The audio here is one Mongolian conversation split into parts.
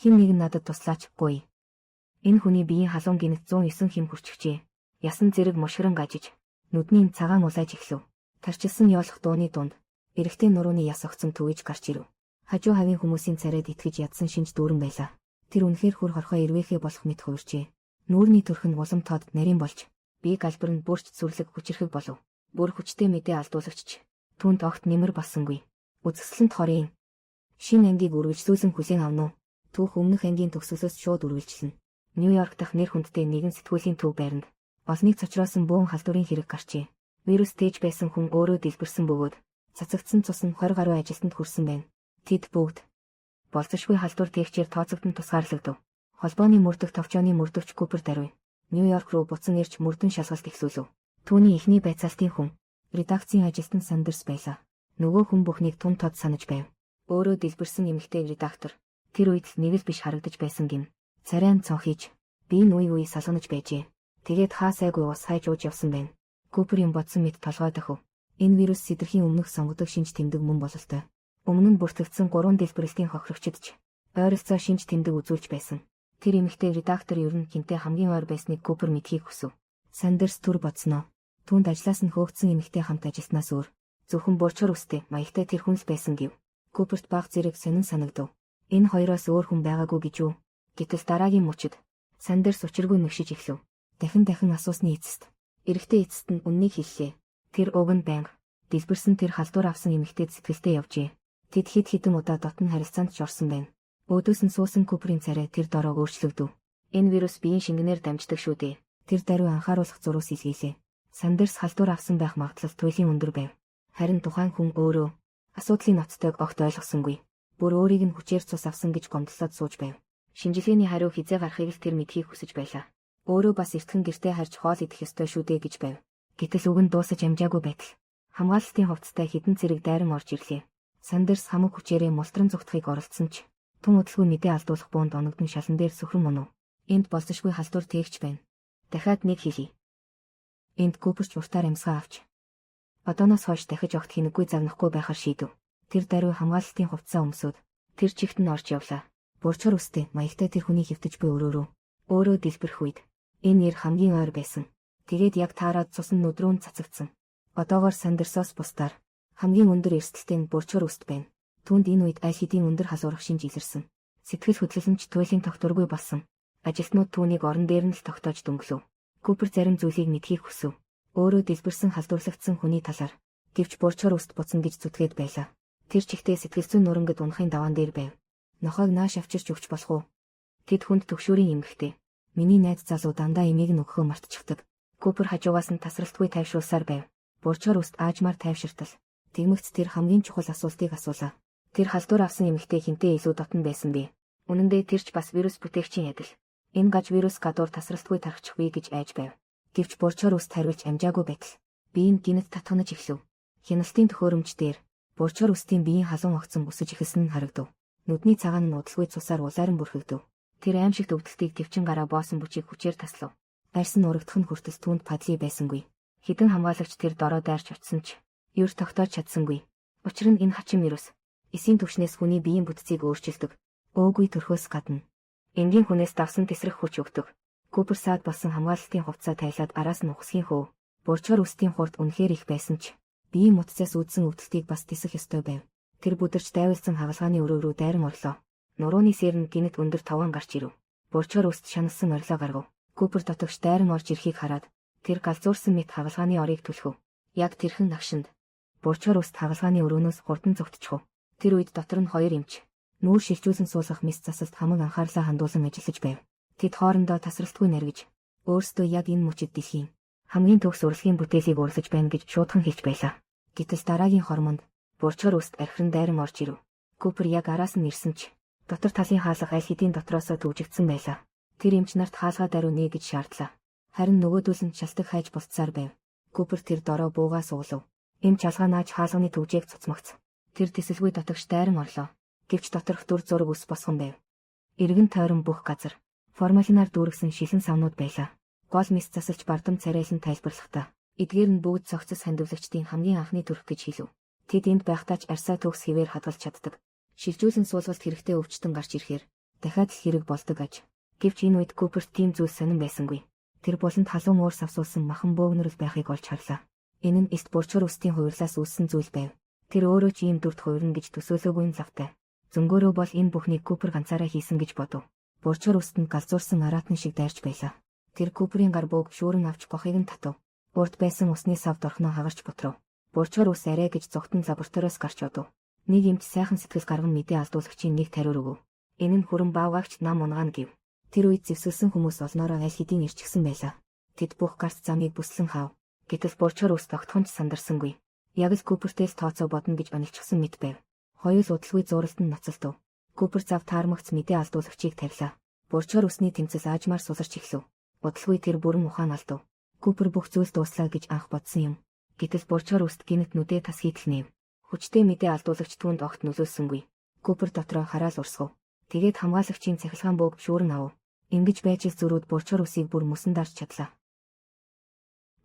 Хэн нэгэн надад туслаач, гуйя. Энэ хүний биеийн халуун гинэт 109 хэм хүрчгэжээ. Ясан зэрэг мушгиран гажиж, нүдний цагаан улайж эхлэв. Тарчилсан ёолох дууны дунд эрэгтэй нурууны яс огцом түгэж гарч ирэв. Хажуу хавийн хүмүүсийн царайд итгэж ядсан шинж дүүрэн байлаа. Тэр үнэхээр хүр хорхой эрвээхэй болох мэт хувирчээ. Нүүрний төрх нь улам тод нарийн болж, бие галбир нь бүрч сүрлэг хүчирхэг болов. Бүр хүчтэй мэдээ алдуулагч ч түүнд огт нэмэр болсонгүй. Үзэсгэлэнт хорийн шинэ ангийг үргэлжлүүлэн хүлээн авна уу? Түүх өмнөх ангийн төгсгөлөөс шууд үргэлжлэнэ. Нью-Йорк дахь нэр хүндтэй нэгэн сэтгүүлийн төв байранд олныг цочроосон бөөн халдварын хэрэг гарчээ. Вирус тээж байсан хүн өөрөө дэлбэрсэн бөгөөд цацагдсан цус нь 20 гаруй ажилтнанд хүрсэн байна. Тэд бүгд болзошгүй халдвар тээгчээр тооцогдсон тусгаарлагдав. Холбооны мөрдөх товчооны мөрдөгч Купер даруй Нью-Йорк руу буцан ирж мөрдөн шалгалт эхлүүлв. Түүний эхний байцаалтын хүн редакцийн ажилтан Сандерс байлаа. Нөгөө хүн бүхнийг тун тод санаж байв. Өөрөө дэлбэрсэн эмэгтэй редактор тэр үед л нэг л биш харагдаж байсан гин. Царай нь цонхийж, би нь үе үе салганаж байжээ. Тэгээд хаа сайгүй ус хайж ууж явсан байна. Купер юм бодсон мэт толгой дохив. Энэ вирус сэдрэхийн өмнөх сонгодог шинж тэмдэг мөн бололтой. Өмнө нь бүртгэгдсэн 3 дэлбэрэлтийн хохирогчид ч ойролцоо шинж тэмдэг үзүүлж байсан. Тэр эмэгтэй редактор ер нь хэнтэй хамгийн ойр байсныг Купер мэдэхийг хүсэв. Сандерс түр бодсноо. Түүнд ажлаас нь хөөгдсөн эмэгтэй хамт ажилласнаас өөр зөвхөн борчор үстэй маягтай тэр хүн л байсан гэв. Куперт баг зэрэг сонин санагдав. Энэ хоёроос өөр хүн байгаагүй гэж үү? Гэтэл дараагийн мөчид Сандерс учиргүй мэгшиж эхлэв. Дахин дахин асуусны эцэст эрэгтэй эцэст нь үннийг хэллээ. Тэр уг нь байнга дэлбэрсэн тэр халдвар авсан эмэгтэйд сэтгэлдээ явжээ. Тэд хэд хэдэн удаа дотно харилцаанд ч орсон байна. Өөдөөс нь суусан Куперийн царай тэр дороо өөрчлөгдөв. Энэ вирус биеийн шингэнээр дамждаг шүү дээ. Тэр даруй анхааруулах зураас илгээлээ. Сандерс халдвар авсан байх магадлал туйлын өндөр байв. Харин тухайн хүн өөрөө асуудлын ноцтойг огт ойлгосонгүй. Бүр өөрийг нь хүчээр цус авсан гэж гомдлоод сууж байв. Шинжилгээний хариу хэзээ гарахыг л тэр мэдэхийг хүсэж байлаа. Өөрөө бас эртхэн гэртээ харж хоол идэх ёстой шүү дээ гэж байв. Гэтэл үг нь дуусаж амжаагүй байтал хамгаалалтын хувцастай хэдэн цэрэг дайран орж ирлээ. Сандерс хамаг хүчээрээ мултран зугтахыг оролдсон ч тун удалгүй мэдээ алдуулах буунд оногдон шалан дээр сөхрөн унав. Энд болзошгүй халдвар тээгч байна. Дахиад нэг хэлье. Энд Куперч уртаар амьсгаа авч одооноос хойш дахиж огт хинэггүй загнахгүй байхаар шийдэв. Тэр даруй хамгаалалтын хувцсаа өмсөөд тэр чигт нь орж явлаа. Бурчгар үстэй маягтай тэр хүний хэвтэж буй өрөөрөө өөрөө дэлбэрэх үед энэ нэр хамгийн ойр байсан. Тэгээд яг таарад цус нь нүд рүү нь цацагдсан. Одоогоор Сандерсоос бусдаар хамгийн өндөр эрсдэлтэй нь бурчгар үст байна. Түүнд энэ үед аль хэдийн өндөр халуурах шинж илэрсэн. Сэтгэл хөдлөл нь ч туйлын тогтворгүй болсон. Ажилтнууд түүнийг орон дээр нь л тогтоож дөнгөлөв. Купер зарим зүйлийг мэдэхийг хүсэв. Өөрөө дэлбэрсэн халдварлагдсан хүний талаар. Гэвч бурчгар үст буцна гэж зүтгээд байлаа. Тэр чигтээ сэтгэл зүйн нурангад унахын даваан дээр байв. Нохойг нааш авчирч өгч болох уу? Тэд хүнд төгшөөрийн эмгэгтэй. Миний найз залуу дандаа эмийг нь өгөхөө мартчихдаг. Купер хажуугаас нь тасралтгүй тайвшруулсаар байв. Бурчгар үст аажмаар тайвширтал. Тэгмэгц тэр хамгийн чухал асуултыг асуулаа. Тэр халдвар авсан эмэгтэй хэнтэй илүү дотно байсан бэ? Үнэн дээр тэр ч бас вирус бүтээгчийн адил. Энэ гаж вирус гадуур тасралтгүй тархчих вэ гэж айж байв. Гэвч бурчгар үст хариулж амжаагүй байтал бие нь гинэт татхнаж эхлэв. Хяналтын төхөөрөмж дээр бурчгар үстийн биеийн халуун огцом өсөж эхэлсэн нь харагдав. Нүдний цагаан нь удалгүй цусаар улайран бүрхэгдэв. Тэр аймшигт өвдөлтийг тэвчин гараа боосон бүчийг хүчээр таслав. Арьс нь урагдах нь хүртэл түүнд падли байсангүй. Хэдэн хамгаалагч тэр дороо дайрч очсон ч ер тогтоож чадсангүй. Учир нь энэ хачин вирус эсийн түвшнээс хүний биеийн бүтцийг өөрчилдөг. Өөгүй төрхөөс гадна энгийн хүнээс давсан тесрэх хүч өгдөг. Купер саад болсон хамгаалалтын хувцсаа тайлаад араас нь ухасхийн хөө. Бурчгар үстийн хурд үнэхээр их байсан ч биеийн мутцаас үүдсэн өвдөлтийг бас тэсэх ёстой байв. Тэр бүдэрч дайвалсан хагалгааны өрөө рүү дайран орлоо. Нурууны сэр нь гинэт өндөр таван гарч ирэв. Бурчгар үст шаналсан орилоо гаргав. Купер дотогш дайран орж ирэхийг хараад тэр галзуурсан мэт хагалгааны орыг түлхэв. Яг тэрхэн нагшинд бурчгар үст хагалгааны өрөөнөөс хурдан зугтчихв. Тэр үед дотор нь хоёр эмч нүүр шилжүүлэн суулгах мэс засалд хамаг анхаарлаа хандуулан ажиллаж байв. Тэд хоорондоо тасралтгүй наргиж өөрсдөө яг энэ мөчид дэлхийн хамгийн төгс урлагийн бүтээлийг урлаж байна гэж шуудхан хэлж байлаа. Гэтэл дараагийн хормонд бурчгар үст архиран дайран орж ирэв. Купер яг араас нь ирсэн ч дотор талын хаалга аль хэдийн дотроосоо түгжигдсэн байлаа. Тэр эмч нарт хаалгаа даруй нээ гэж шаардлаа. Харин нөгөөдөл нь шалтаг хайж болцсоор байв. Купер тэр дороо буугаа суглав. Эмч алгаа нааж хаалганы түгжээг цуцмагц. Тэр тэсэлгүй дотогш дайран орлоо. Гэвч доторх дүр зураг ус босгон байв. Эргэн тойрон бүх газар формалинаар дүүргэсэн шилэн савнууд байлаа. Гол мис засалж бардам царайлан тайлбарлахдаа эдгээр нь бүгд цогцос хандивлагчдын хамгийн анхны төрх гэж хэлв. Тэд энд байхдаа ч арьсаа төгс хэвээр хадгалж чаддаг. Шилжүүлэн суулгалт хэрэгтэй өвчтөн гарч ирэхээр Дахиад л хэрэг болдог аж. Гэвч энэ үед Куперт тийм зүйл сонин байсангүй. Тэр буланд халуун уур савсуулсан махан бөөгнөрөл байхыг олж харлаа. Энэ нь эст бурчгар үстийн хувирлаас үүссэн зүйл байв. Тэр өөрөө ч ийм дүрт хувирна гэж төсөөлөөгүй нь лавтай. Зөнгөөрөө бол энэ бүхнийг Купер ганцаараа хийсэн гэж бодов. Бурчгар үст нь галзуурсан араатан шиг дайрч байлаа. Тэр Куперийн гар бөөг шүүрэн авч гохыг нь татав. Урд байсан усны савд орхиноо хагарч бутрав. Бурчгар ус арай гэж зугтан лабораториос гарч одов. Нэг эмч сайхан сэтгэл гарган мэдээ алдуулагчийн нэг тариур өгөв. Энэ нь хүрэн баавгаагч нам унгаана гэв. Тэр үед зэвсэлсэн хүмүүс олноороо аль хэдийн ирчихсэн байлаа. Тэд бүх гарц замыг бүслэн хаав. Гэтэл бурчгар ус тогтхон ч сандарсангүй. Яг л Купертэй л тооцоо бодно гэж онилчихсан мэт байв. Хоёул удалгүй зуралд нь ноцолдов. Купер зав таармагц мэдээ алдуулагчийг тавилаа. Бурчгар усны тэмцэл аажмаар суларч эхлэв. Удалгүй тэр бүрэн ухаан алдав. Купер бүх зүйл дууслаа гэж анх бодсон юм. Гэтэл бурчгар үст гинэт нүдээ тас хийтэл нээв. Хүчтэй мэдээ алдуулагч түүнд огт нөлөөлсөнгүй. Купер дотроо хараал урсгав. Тэгээд хамгаалагчийн цахилгаан бөөг шүүрэн авав. Ингэж байж л зөрүүд бурчгар усыг бүр мөсөн дарж чадлаа.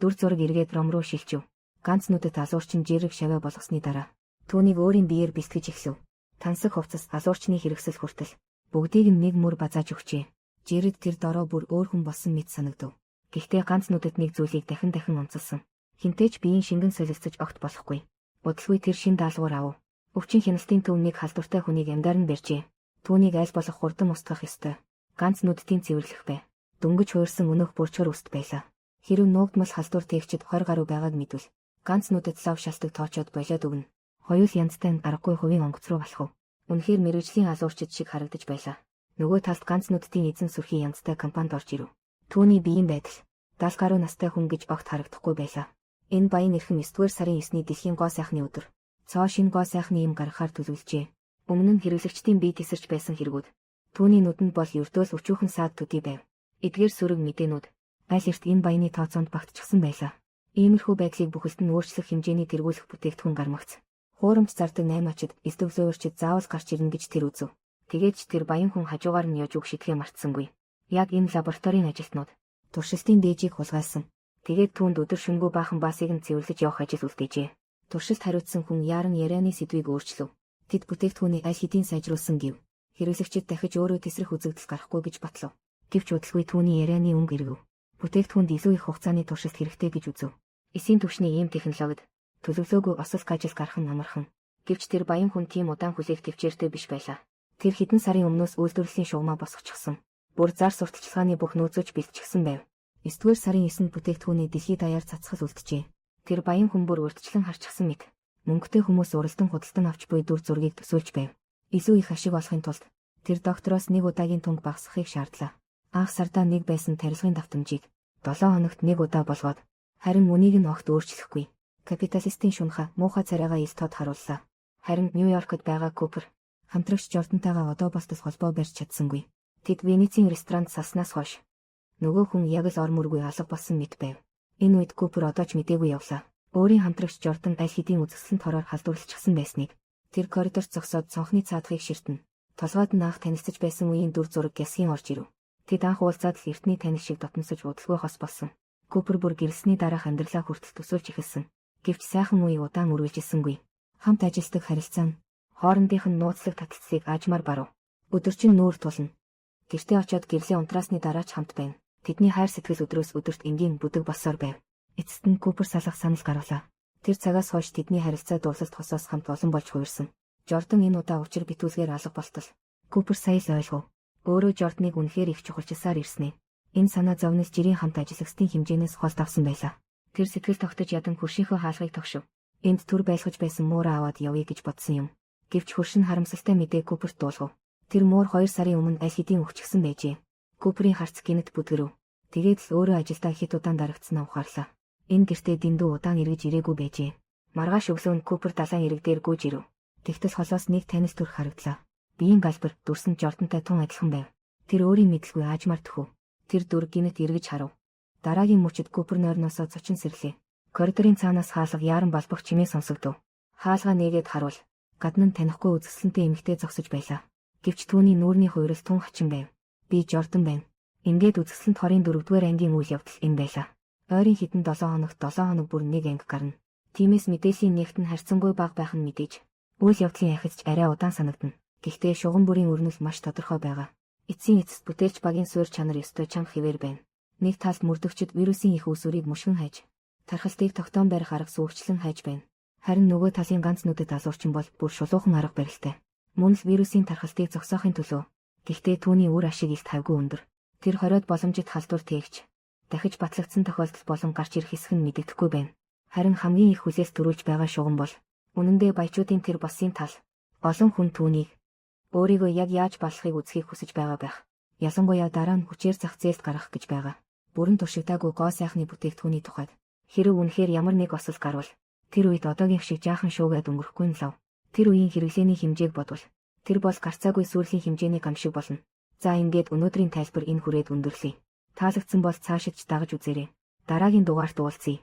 Дүр зураг эргээд ром руу шилжив. Ганц нүдэт алуурчин жирэг шаваа болгосны дараа түүнийг өөрийн биеэр бэлтгэж эхлэв. Тансаг хувцас алуурчны хэрэгсэл хүртэл бүгдийг нь нэг мөр базааж өгчээ. Жирэд тэр дороо бүр өөр хүн болсон мэт санагдав. Гэхдээ ганц нүдэт нэг зүйлийг дахин дахин онцолсон. Хинтэй ч биеийн шингэн солилцож огт болохгүй. Удалгүй тэр шин даалгавар авав. Өвчин хяналтын төв нэг халдвартай хүнийг амьдаар нь барьжээ. Түүнийг аль болох хурдан устгах ёстой. Ганц нүдтийн цэвэрлэх бай. Дөнгөж хуурсан өнөөх бурчгар үст байлаа. Хэрв нуугдмал халдвар тээгчид 20 гаруй байгааг мэдвэл ганц нүдэт лав шалтаг тоочоод болиод өгнө. Хоёул янзтай нь аргагүй хувийн онгоц руу алхав. Үнэхээр мэргэжлийн алуурчид шиг харагдаж байлаа. Нөгөө талд ганц нүдтийн эзэн сүрхий янзтай компанид орж ирэв. Түүний биеийн байдал 70 гаруй настай хүн гэж огт харагдахгүй байлаа. Энэ баян эрхэм 9-р сарын 9-ний дэлхийн гоо сайхны өдөр. Цоо шинэ гоо сайхны юм гаргахаар төлөвлөжээ. Өмнө нь хэрэглэгчдийн бие тесэрч байсан хэрэгүүд. Түүний нүдэнд бол ердөөл өчүүхэн саад төдий байв. Эдгээр сөрөг мэдээнүүд аль эрт энэ баяны тооцоонд багтчихсан байлаа. Иймэрхүү байдлыг бүхэлд нь өөрчлөх хэмжээний тэргүүлэх бүтээгдэхүүн гармагц. Хуурамч зардаг наймаачид, элдвлөөрчид заавал гарч ирнэ гэж тэр үзв. Тэгээд ч тэр баян хүн хажуугаар нь яж үг шидэхээ мартсангүй. Яг энэ лабораторийн ажилтнууд туршилтын дээжийг хулгайлсан. Тэгээд түүнд өдөр шөнөгүй баахан баасыг нь цэвэрлэж явах ажил үлдээжээ. Туршилт хариуцсан хүн яаран ярианы сэдвийг өөрчлөв. Тэд бүтээгдэхүүнийг аль хэдийн сайжруулсан гэв. Хэрэглэгчид дахиж өөрөө тесрэх үзэгдэл гарахгүй гэж батлав. Гэвч удалгүй түүний ярианы өнгө эргэв. Бүтээгдэхүүнд илүү их хугацааны туршилт хэрэгтэй гэж үзв. Эсийн түвшний ийм технологид төлөвлөөгүй осол гажил гарах нь амархан. Гэвч тэр баян хүн тийм удаан хүлээх тэвчээртэй биш байлаа. Тэр хэдэн сарын өмнөөс үйлдвэрлэлийн шугамаа босгочихсон. Бүр зар сурталчилгааны бүх нөөцөөч бэлтчихсэн байв. 9-р сарын 9-нд бүтээгдэхүүний дэлхийд даяар цацхал үлджээ. Тэр баян хүн бүр урьдчилан харчихсан мэт. Мөнгөтэй хүмүүс уралдан худалдан авч буй дүр зургийг төсөөлж байв. Илүү их ашиг олохын тулд тэр доктороос нэг удаагийн тунг багасгахыг шаардлаа. Анх сардаа нэг байсан тарилгын давтамжийг 7 хоногт нэг удаа болгоод харин үнийг нь огт өөрчлөхгүй. Капиталистийн шунхаа муухай царайгаа ил тод харууллаа. Харин Нью-Йоркод байгаа Купер хамтрагч Жордантайгаа одоо болтол холбоо барьж чадсангүй. Тэд Венецийн ресторанд салснаас хойш нөгөө хүн яг л ор мөргүй алга болсон мэт байв. Энэ үед Купер одоо ч мдээгүй явлаа. Өөрийн хамтрагч Жордан аль хэдийн үзэсгэлэн тороор халдварлчихсан байсныг тэр коридорт зогсоод цонхны цаадахыг ширтэн. Толгойд нь анх танилцаж байсан үеийн дүр зураг гясгийн орж ирэв. Тэд анх уулзаад л эртний танил шиг дотносож удалгүй хос болсон. Купер бүр гэрэлсний дараах амьдралаа хүртэл төсөөлж эхэлсэн. Гэвч сайхан үе удаан үргэлжилсэнгүй. Хамт ажилтдаг харилцаа нь хоорондынх нь нууцлаг таталцлыг аажмаар барав. Өдөржин нүүр тулна. Гэртээ очиод гэрлээ унтраасны дараа ч хамт байна. Тэдний хайр сэтгэл өдрөөс өдөрт энгийн бүдэг болсоор байв. Эцэст нь Купер салах санал гаргалаа. Тэр цагаас хойш тэдний харилцаа дурлалт хосоос хамт олон болж хувирсан. Жордан энэ удаа учир битүүлгээр алга болтол. Купер сая л ойлгов. Өөрөө Жорданыг үнэхээр их чухалчилсаар ирсэн ээ. Энэ санаа зовнил жирийн хамт ажиллагчдын хэмжээнээс хол давсан байлаа. Тэр сэтгэл тогтож ядан хөршийнхөө хаалгыг тогшив. Энд түр байлгаж байсан муураа аваад явъя гэж бодсон юм. Гэвч хөрш нь харамсалтай мэдээ Куперт дуулгав. Тэр муур 2 сарын өмнө аль хэдийн өгчихсөн байжээ. Куперийн харц гинэт бүдгэрв. Тэгээд л өөрөө ажилдаа хэд удаан дарагдсанаа ухаарлаа. Энэ гэртээ дэндүү удаан эргэж ирээгүй байжээ. Маргааш өглөө нь Купер далайн эрэг дээр гүйж ирэв. Тэгтэл холоос нэг танил төрх харагдлаа. Биеийн галбар дүрсэн Жордантай тун адилхан байв. Тэр өөрийн мэдлгүй аажмаар төхөв. Тэр дүр гинэт эргэж харав. Дараагийн мөчид Купер нойрноосоо цочин сэрлээ. Коридорын цаанаас хаалга яаран балбах чимээ сонсогдов. Хаалгаа нээгээд харуул. Гадна нь танихгүй үзэсгэлэнтэй эмэгтэй зогсож байлаа. Гэвч түүний нүүрний хувирал тун хачин байв. Би Жордан байна. Ингээд үзэсгэлэнт хорийн 4-р ангийн үйл явдал энэ байлаа. Ойрын хэдэн 7 хоногт 7 хоног бүр нэг анги гарна. Тиймээс мэдээллийн нэгт нь харьцангуй бага байх нь мэдээж. Үйл явдлын ахиц ч арай удаан санагдана. Гэхдээ шугам бүрийн өрнөл маш тодорхой байгаа. Эцсийн эцэст бүтээлч багийн суурь чанар ёстой чанга хэвээр байна. Нэг талд мөрдөгчид вирусын их үүсвэрийг мушгин хайж, тархалтыг тогтоон барих арга сүүгчлэн хайж байна. Харин нөгөө талын ганц нүдэт алуурчин бол бүр шулуухан арга барилтай. Мөн л вирусын тархалтыг зогсоохын төлөө. Гэхдээ түүний үр ашиг илт хавьгүй өндөр. Тэр хориод боломжит халдвар тээгч, дахиж батлагдсан тохиолдол болон гарч ирэх хэсэг нь мэдэгдэхгүй байна. Харин хамгийн их хүлээлт төрүүлж байгаа шугам бол үнэндээ баячуудын тэр босын тал. Олон хүн түүнийг өөрийгөө яг яаж баллахыг үзэхийг хүсэж байгаа байх. Ялангуяа дараа нь хүчээр зах зээлд гаргах гэж байгаа. Бүрэн туршигдаагүй гоо сайхны бүтээгдэхүүний тухайд. Хэрэв үнэхээр ямар нэг осол гарвал тэр үед одоогийнх шиг жаахан шуугаад өнгөрөхгүй нь лав. Тэр үеийн хэрэглээний хэмжээг бодвол тэр бол гарцаагүй сүрлийн хэмжээний гам шиг болно. За, ингээд өнөөдрийн тайлбар энэ хүрээд өндөрлөе. Таалагдсан бол цаашид ч дагаж үзээрэй. Дараагийн дугаарт уулзъя.